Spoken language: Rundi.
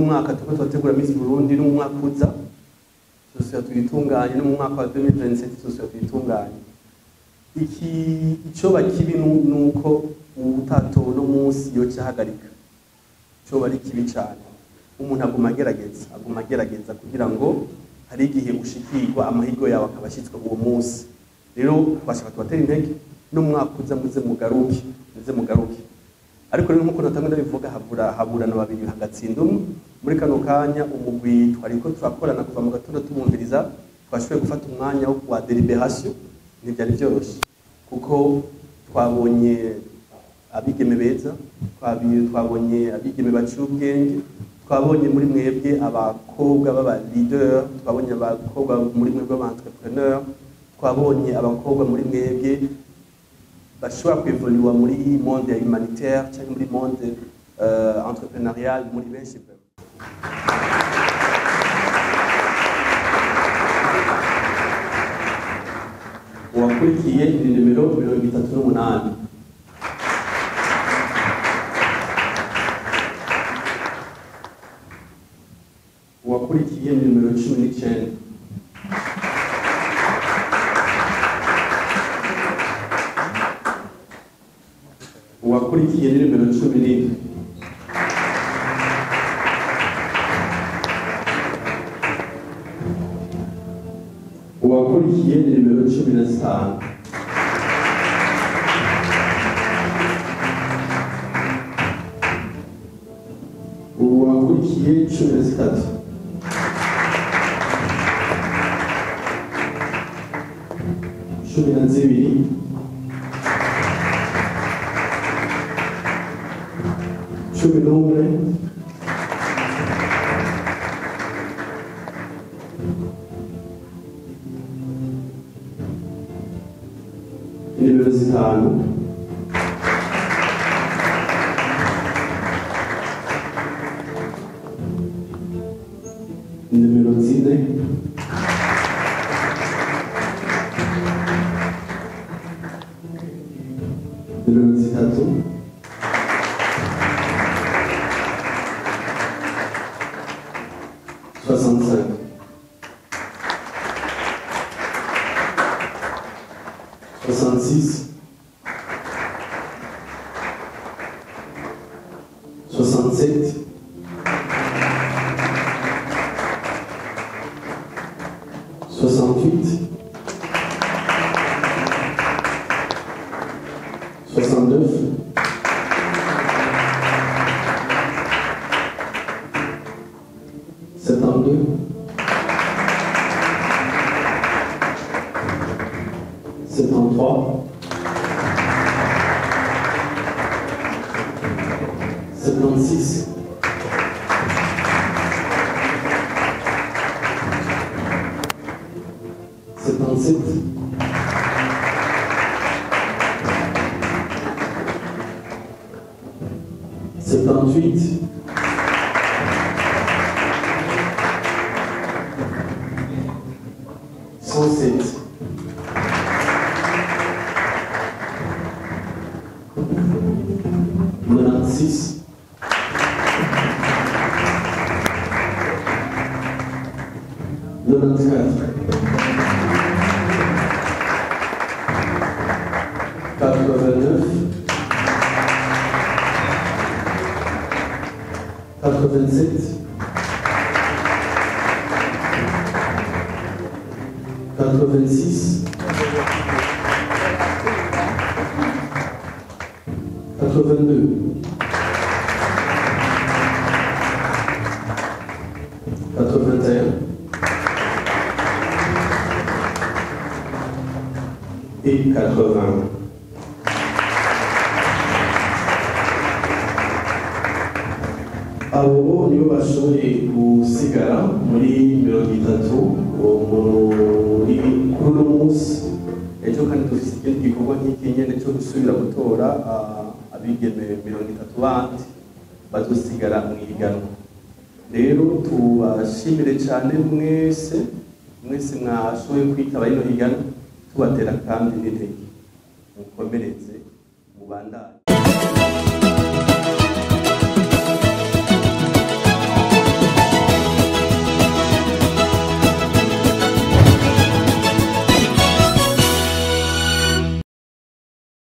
Mwaka turiko turategura Miss Burundi, no mu mwaka uza tuzosubira tuyitunganye, no mu mwaka wa 2027 tuzosubira tuyitunganye. Iki icoba kibi nuko uwutatowe uno munsi yoca ahagarika, coba ari kibi cane. Umuntu aguma agerageza, aguma agerageza kugira ngo hari igihe ushikirwa amahirwe yawe akaba ashitswe uwo munsi. Rero twashaka tubatera intege, n'umwaka uza muze mugaruke, muze mugaruke. Ariko rero nkuko natangwe ndabivuga, haburana babiri hagatsinda umwe. Muri kano kanya umugwi twariko turakorana kuva mu gatondo tubumviriza, twashoboye gufata umwanya wo wa deliberation. Ntivyari vyoroshe kuko twabonye abigeme beza, twabonye abigeme baciye ubwenge, twabonye muri mwebwe abakobwa b'aba leader, twabonye abakobwa muri mwebwe b'aba entrepreneur, twabonye abakobwa muri mwebwe bashobora kwevoluwa muri monde ya humanitaire cyangwa muri monde entrepreneurial, muri benshi. Uwakurikiye ni nimero 38. Uwakurikiye ni nimero 19. Uwakurikiye ni nimero 17. Uwakurikiye ni nimero 15. Uwakurikiye 13. 12. 11. Nimero 5. Nimero 4. Nimero 3. 65. 66. 67. 68. 69. 72. 73. 76. 77. 78. 107. 96. 94. 89. 87. 86. 82. 81. Et 80. Abo nibo bashoboye gusigara muri 30 muri kuri uno munsi. Ejo kandi dufise ikindi gikorwa nk'iki nyene cyo gusubira gutora abigeme 30 bandi bazosigara mu ihiganwa. Rero tubashimire cyane mwese mwese mwashoboye kwitaba rino higanwa, tubatera kandi n'intege, mukomereze mubandanye.